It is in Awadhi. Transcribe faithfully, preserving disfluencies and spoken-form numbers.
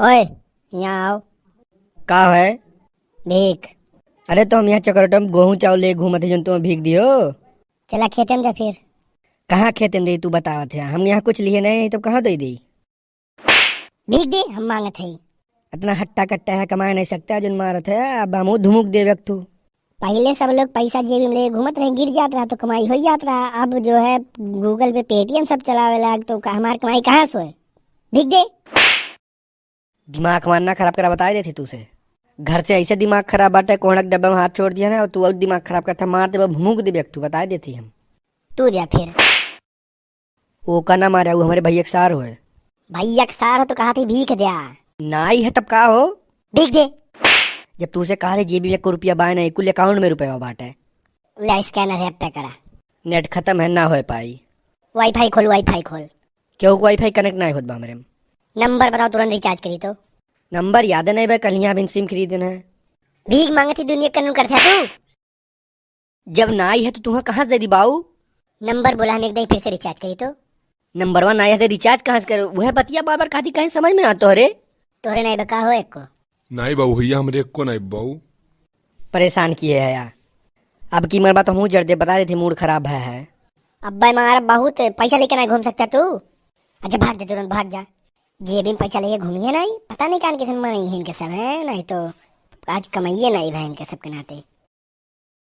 ओए, यहाँ आओ। का है? भीख। अरे, तो हम यहाँ चकरोटा में गोहूँ चाउर ले घूमत है, जौन तुम भीख दियो? चला खेते में जा फिर। कहाँ खेते में दे, तू बतावत है? हम यहाँ कुछ लिए नहीं, तब कहाँ दे दी? भीख दे, हम मांगत है। इतना हट्टा कट्टा है, कमाए नहीं सकता, जौन मारत है, अब हमहू धुमुक देब एक ठू। पहिले सब लोग पैसा जेबी में ले घूमत रहे, गिर जात रहा तो कमाई हो जात रहा। अब जो है Google Pay, Paytm सब चलावे लाग, तो का-, हमार कमाई कहाँ से होए? भीख दे। दिमाग हमार ना खराब करा, बताए देती तू से। घर से ऐसे दिमाग खराब बाटे, कोहड़ा के डब्बा में हाथ छोड़ दिया ना, और तू और दिमाग खराब करता, मार देबा, भूंक देबे एक ठू, बताए देती हम। तू दिया फिर। ओका ना मारे, वो हमारे भैया के सार होए। भैया के सार हो तो कहा थी भीख द्या। नाई है तब का हो? भीख दे। जब तू से कहा थे जेबी में एक रुपया बाय नहीं, कुल account में रुपया बाटे। ले scanner है, अब पे करा। Net खत्म है, ना हो पाई। Wi-Fi खोल, Wi-Fi खोल। क्यों, Wi-Fi connect ना होत बा हमरे में। नंबर बताओ, तुरंत recharge करी तो। नंबर याद नहीं बा, कल यहाँ बिन SIM खरीदन है। भीख मांगत ही दुनिया कानून करत है तू। जब ना आई है तो तुहा कहाँ से दे दी बाऊ? नंबर बोला, हम एक दाई फिर से recharge करी तो। नंबरवा ना आई है तो recharge कहाँ से करो? वह बतिया बार बार कहती, कहीं समझ में आ तोहरे? तोहरे नहीं बका हो एक को। नहीं बाऊ, भैया हमरे एक को नहीं बाऊ। परेशान किए है यार। अब की मरबा तो मुँह जड़ दे, बता देते mood खराब है, है। अब्बे मार बहुत पैसा लेके नहीं घूम सकता तू। अच्छा भाग जा, तुरंत भाग जा। जेबी में पैसा लेके घूमिए नहीं, पता नहीं कान किसन मानी है इनके सब है, नहीं तो आज कमाइए नहीं भाई इनके सबके नाते।